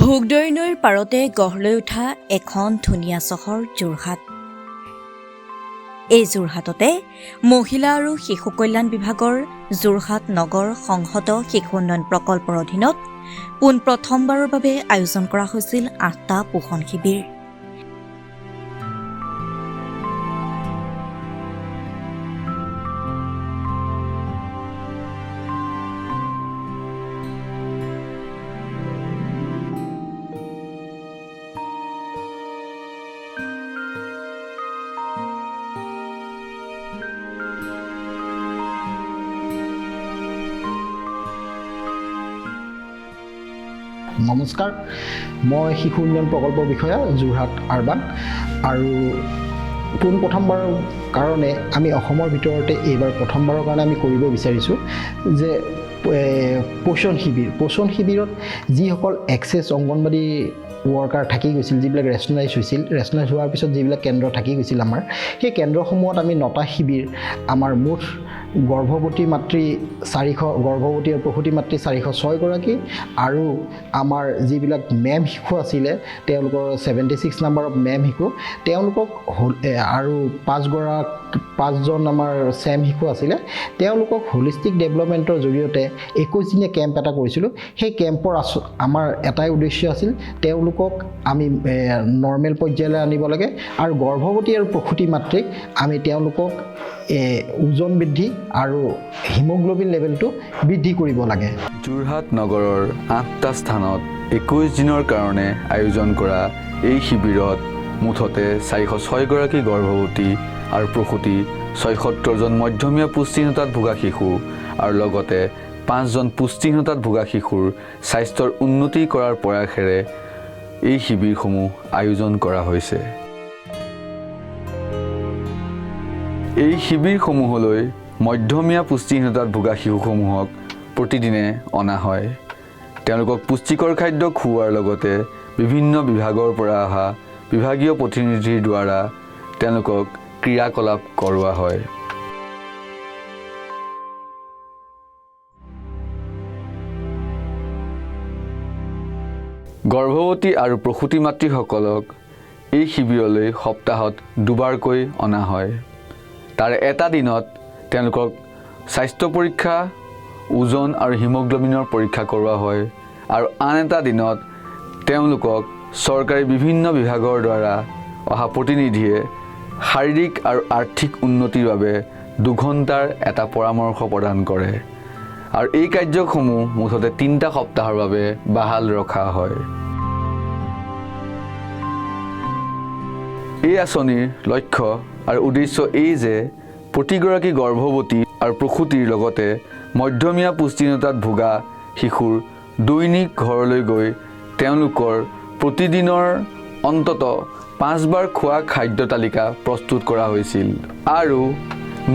ভোগদৈ নৈৰ পাৰতে গঢ় লৈ উঠা এখন ধুনীয়া চহৰ যোৰহাট। এই যোৰহাটতে মহিলা আৰু শিশু কল্যাণ বিভাগৰ যোৰহাট নগৰ সংহত শিশু উন্নয়ন প্ৰকল্পৰ অধীনত পোনপ্ৰথমবাৰৰ বাবে আয়োজন কৰা হৈছিল 8টা পোষণ শিবিৰ। নমস্কাৰ, মই শিশু উন্নয়ন প্ৰকল্প বিষয়া যোৰহাট আৰবান। আৰু পোনপ্ৰথমবাৰৰ কাৰণে আমি অসমৰ ভিতৰতে এইবাৰ প্ৰথমবাৰৰ কাৰণে আমি কৰিব বিচাৰিছোঁ যে পোষণ শিবিৰ। পোষণ শিবিৰত যিসকল এক্সেছ অংগনবাদী ৱৰ্কাৰ থাকি গৈছিল, যিবিলাক ৰেচনেলাইজ হৈছিল, ৰেচনেলাইজ হোৱাৰ পিছত যিবিলাক কেন্দ্ৰ থাকি গৈছিল আমাৰ, সেই কেন্দ্ৰসমূহত আমি 9টা শিবিৰ, আমাৰ মুঠ গৰ্ভৱতী মাতৃ 400, গৰ্ভৱতী আৰু প্ৰসূতি মাতৃ 406 গৰাকী আৰু আমাৰ যিবিলাক মেম শিশু আছিলে তেওঁলোকৰ 76 নাম্বাৰ অফ মেম শিশু তেওঁলোকক আৰু 5জন আমাৰ চেম শিশু আছিলে, তেওঁলোকক হোলিষ্টিক ডেভেলপমেণ্টৰ জৰিয়তে 21 দিনীয়া কেম্প এটা কৰিছিলোঁ। সেই কেম্পৰ আমাৰ এটাই উদ্দেশ্য আছিল, তেওঁলোকক আমি নৰ্মেল পৰ্যায়লৈ আনিব লাগে আৰু গৰ্ভৱতী আৰু প্ৰসূতি মাতৃক আমি তেওঁলোকক ওজন বৃদ্ধি আৰু হিমোগ্ল'বিন লেভেলটো বৃদ্ধি কৰিব লাগে। যোৰহাট নগৰৰ 8টা স্থানত 21 দিনৰ কাৰণে আয়োজন কৰা এই শিবিৰত মুঠতে 406গৰাকী গৰ্ভৱতী আৰু প্ৰসূতি, 76জন মধ্যমীয়া পুষ্টিহীনতাত ভোগা শিশু আৰু লগতে 5জন পুষ্টিহীনতাত ভোগা শিশুৰ স্বাস্থ্যৰ উন্নতি কৰাৰ প্ৰয়াসেৰে এই শিবিৰসমূহ আয়োজন কৰা হৈছে। এই শিবিৰসমূহলৈ মধ্যমীয়া পুষ্টিহীনতাত ভোগা শিশুসমূহক প্ৰতিদিনে অনা হয়। তেওঁলোকক পুষ্টিকৰ খাদ্য খুওৱাৰ লগতে বিভিন্ন বিভাগৰ পৰা অহা বিভাগীয় প্ৰতিনিধিৰ দ্বাৰা তেওঁলোকক ক্ৰিয়াকলাপ কৰোৱা হয়। গৰ্ভৱতী আৰু প্ৰসূতি মাতৃসকলক এই শিবিৰলৈ সপ্তাহত দুবাৰকৈ অনা হয়। তাৰে এটা দিনত তেওঁলোকক স্বাস্থ্য পৰীক্ষা, ওজন আৰু হিমোগ্ল'বিনৰ পৰীক্ষা কৰোৱা হয় আৰু আন এটা দিনত তেওঁলোকক চৰকাৰী বিভিন্ন বিভাগৰ দ্বাৰা অহা প্ৰতিনিধিয়ে শাৰীৰিক আৰু আৰ্থিক উন্নতিৰ বাবে 2 ঘণ্টাৰ এটা পৰামৰ্শ প্ৰদান কৰে আৰু এই কাৰ্যসমূহ মুঠতে 3টা সপ্তাহৰ বাবে বাহাল ৰখা হয়। এই আঁচনিৰ লক্ষ্য আৰু উদ্দেশ্য এই যে প্ৰতিগৰাকী গৰ্ভৱতী আৰু প্ৰসূতিৰ লগতে মধ্যমীয়া পুষ্টিহীনতাত ভোগা শিশুৰ দৈনিক ঘৰলৈ গৈ তেওঁলোকৰ প্ৰতিদিনৰ অন্ততঃ 5বাৰ খোৱা খাদ্য তালিকা প্ৰস্তুত কৰা হৈছিল আৰু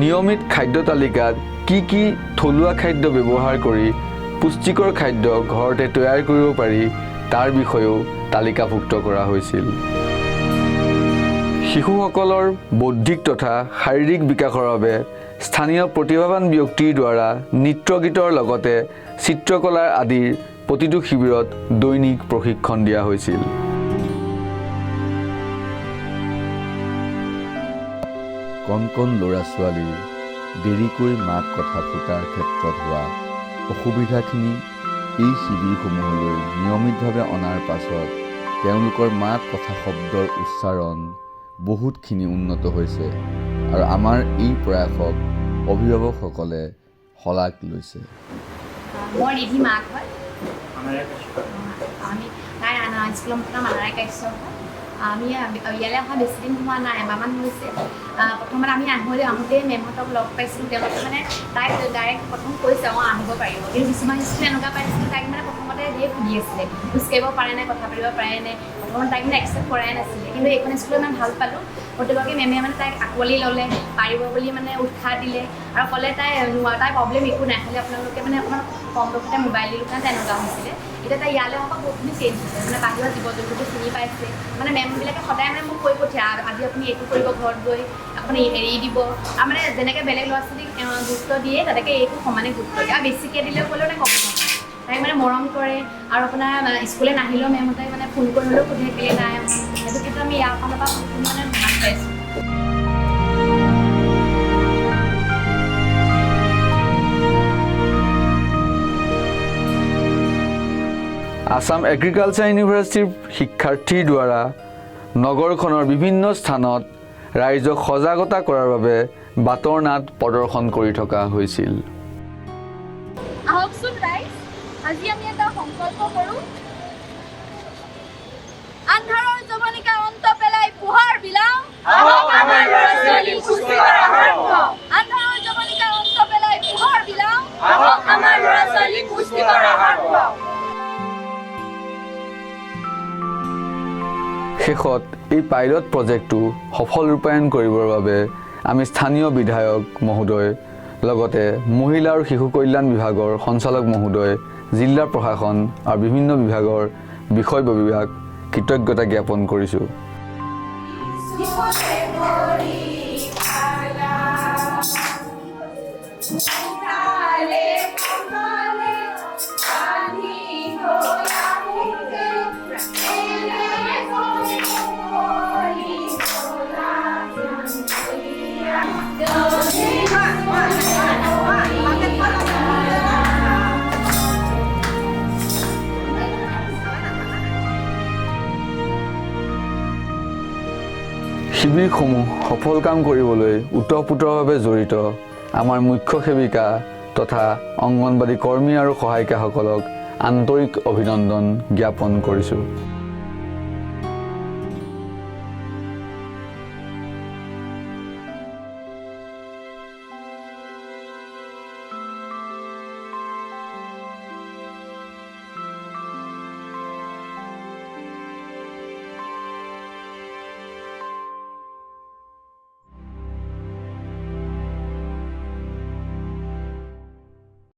নিয়মিত খাদ্য তালিকাত কি কি থলুৱা খাদ্য ব্যৱহাৰ কৰি পুষ্টিকৰ খাদ্য ঘৰতে তৈয়াৰ কৰিব পাৰি, তাৰ বিষয়েও তালিকাভুক্ত কৰা হৈছিল। শিশুসকলৰ বৌদ্ধিক তথা শাৰীৰিক বিকাশৰ বাবে স্থানীয় প্ৰতিভাৱান ব্যক্তিৰ দ্বাৰা নৃত্য গীতৰ লগতে চিত্ৰকলা আদিৰ প্ৰতিটো শিবিৰত দৈনিক প্ৰশিক্ষণ দিয়া হৈছিল। কণ কণ ল'ৰা ছোৱালীৰ দেৰিকৈ মাত কথা ফুটাৰ ক্ষেত্ৰত হোৱা অসুবিধাখিনি এই শিবিৰসমূহলৈ নিয়মিতভাৱে অনাৰ পাছত তেওঁলোকৰ মাত কথা, শব্দৰ উচ্চাৰণ বহুতখিনি উন্নত হৈছে আৰু আমাৰ এই প্ৰয়াসক অভিভাৱকসকলে শলাগ লৈছে। মই ৰিধি মাক হয়। আমি তাই স্কুলৰ নাম আনাৰা কাশ্যপ হয়। আমি ইয়ালৈ অহা বেছি দিন হোৱা নাই, এমাহমান হৈছে। প্ৰথমতে আমি আহোঁতে মেমহঁতক লগ পাইছিলোঁ। তেওঁলোকে মানে তাইক ডাইৰেক্ট প্ৰথম কৈছে, "অঁ, আহিব পাৰিব।" কিন্তু কিছুমান স্কুল এনেকুৱা পাইছিলোঁ, তাইক মানে প্ৰথমতে ধেৰ সুধি আছিলে, খোজকাঢ়িব পাৰেনে, কথা পাতিব পাৰেনে। প্ৰথমতে তাইক মানে একচেপ্ট কৰাই নাছিলে। কিন্তু এইখন স্কুলত ইমান ভাল পালোঁ, প্ৰতিগৰাকী মেমে মানে তাইক আঁকোৱালি ল'লে, পাৰিব বুলি মানে উৎসাহ দিলে আৰু ক'লে তাই নোৱা, তাই প্ৰব্লেম একো নাই, খালি আপোনালোকে মানে অকণমান কম বয়সতে মোবাইল দিলোঁ কাৰণে তেনেকুৱা হৈছিলে। এতিয়া তাই ইয়ালৈ অহাৰ পৰা বহুতখিনি চেঞ্জ হৈছে, মানে বাহিৰৰ জীৱ জন্তুবোৰ চিনি পাইছে। মানে মেমবিলাকে সদায় মানে মোক কৈ পঠিয়াই, আজি আপুনি এইটো কৰিব, ঘৰত গৈ আপুনি এৰি দিব। আৰু মানে যেনেকৈ বেলেগ ল'ৰা ছোৱালীক গুৰুত্ব দিয়ে, তেনেকৈ এইটো সমানে গুৰুত্ব দিয়ে আৰু বেছিকৈ দিলেও ক'লেও মানে কম নহয়। তাইক মানে মৰম কৰে আৰু আপোনাৰ স্কুলে নাহিলেও মেমহঁতে মানে ফোন কৰি হ'লেও সোধে কেলৈ নাই অহা। সেইটো ক্ষেত্ৰত আমি ইয়াৰ ফালৰ পৰা বহুতখিনি মানে ভাল পাইছোঁ। আছাম এগ্ৰিকালচাৰ ইউনিভাৰ্চিটিৰ শিক্ষাৰ্থীৰ দ্বাৰা নগৰখনৰ বিভিন্ন স্থানত ৰাইজক সজাগতা কৰাৰ বাবে বাটৰ নাট প্ৰদৰ্শন কৰি থকা হৈছিল। আহকচোন ৰাইজ, আজি আমি এটা সংকল্প কৰোঁ। আন্ধাৰৰ যৱনিকা অন্ত পেলাই পোহৰ বিলাওঁ। আন্ধাৰৰ যৱনিকা অন্ত পেলাই পোহৰ বিলাওঁ। আমাৰ ল'ৰা ছোৱালীক পুষ্টিকৰ আহাৰ খুৱাওঁ। শেষত এই পাইলট প্ৰজেক্টটো সফল ৰূপায়ণ কৰিবৰ বাবে আমি স্থানীয় বিধায়ক মহোদয়, লগতে মহিলা আৰু শিশু কল্যাণ বিভাগৰ সঞ্চালক মহোদয়, জিলা প্ৰশাসন আৰু বিভিন্ন বিভাগৰ বিষয়ববীয়াক কৃতজ্ঞতা জ্ঞাপন কৰিছোঁ। শিবিৰসমূহ সফল কাম কৰিবলৈ ওতঃপ্ৰোতভাৱে জড়িত আমাৰ মুখ্য সেৱিকা তথা অংগনবাড়ী কৰ্মী আৰু সহায়িকাসকলক আন্তৰিক অভিনন্দন জ্ঞাপন কৰিছোঁ।